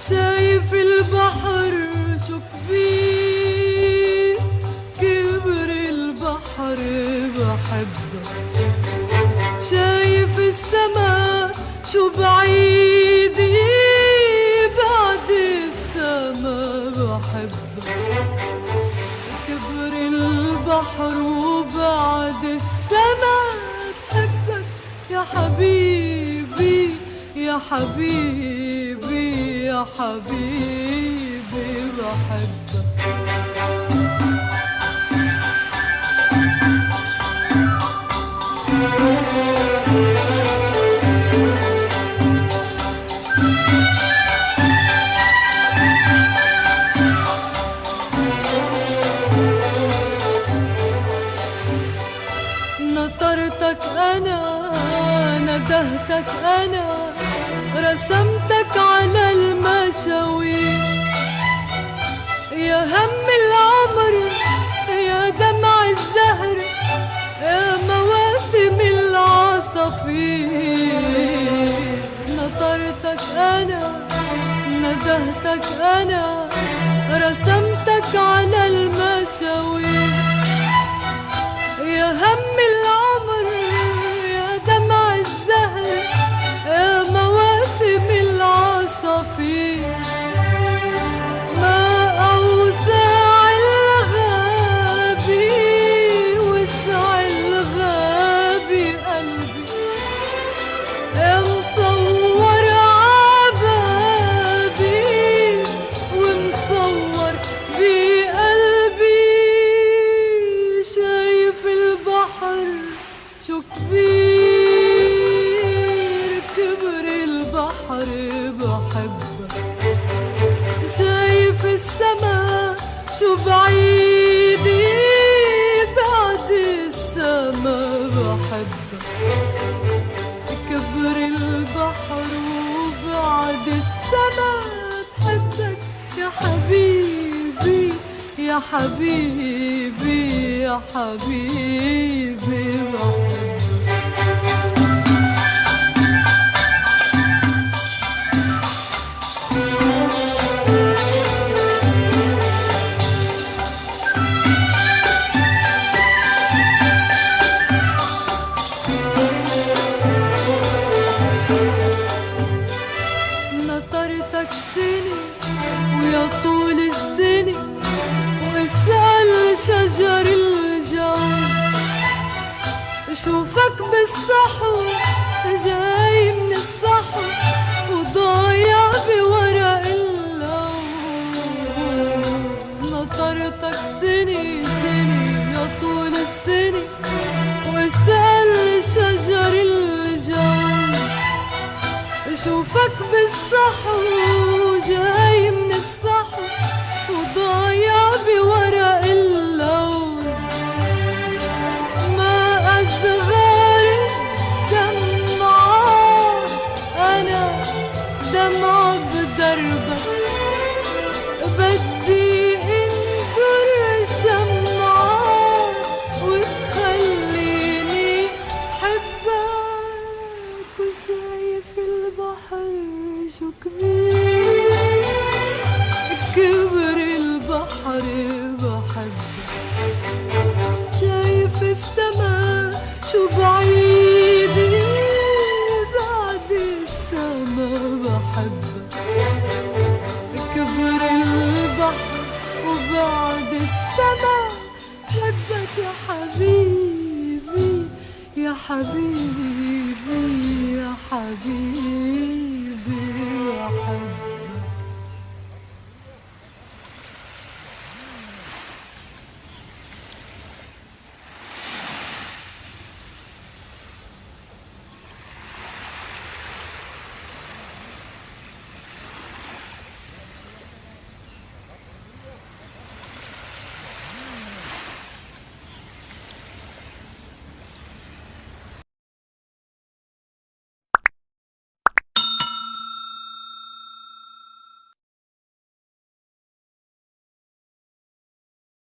شايف البحر شو كبير، كبر البحر بحبك. شايف السما شو بعيد، بعد السما بحبك. كبر البحر وبعد السما بحبك يا حبيبي، يا حبيبي، يا حبيبي بحبك. نطرتك أنا، ندهتك أنا، رسمتك على المشاوير. يا هم العمر، يا دمع الزهر، يا مواسم العصافير. نطرتك أنا، ندهتك أنا، رسمتك على المشاوير. يا هم العمر، يا دمع الزهر، يا مواسم العصافير. ما أوسع الغابي وسع الغابي قلبي، يا مصور عبابي ومصور بقلبي. شايف البحر شو كبير، كبر البحر بحبك. شايف السما شو بعيد، بعد السما بحبك. كبر البحر وبعد السما بحبك يا حبيبي، يا حبيبي، يا حبيبي بحبك. نطرتك سنة ويا طول السنة، واسأل شجر الجوز، شوفك بالصحو جاي من الصحو وضايع بورق اللوز. نطرتك سنة سنة يا طول السنة، واسأل شجر الجوز، شوفك بالصحو جاي من الصحو وضايع بورق اللوز. ما أصغر دمعة أنا دمعة بدربك، بدي انظر شمعة وتخليني حبك. وشايف البحر شو كبير، كبر البحر بحبك. شايف السما شو بعيد، بعد السما بحبك. كبر البحر وبعد السما بحبك يا حبيبي، يا حبيبي، يا حبيبي بحبك.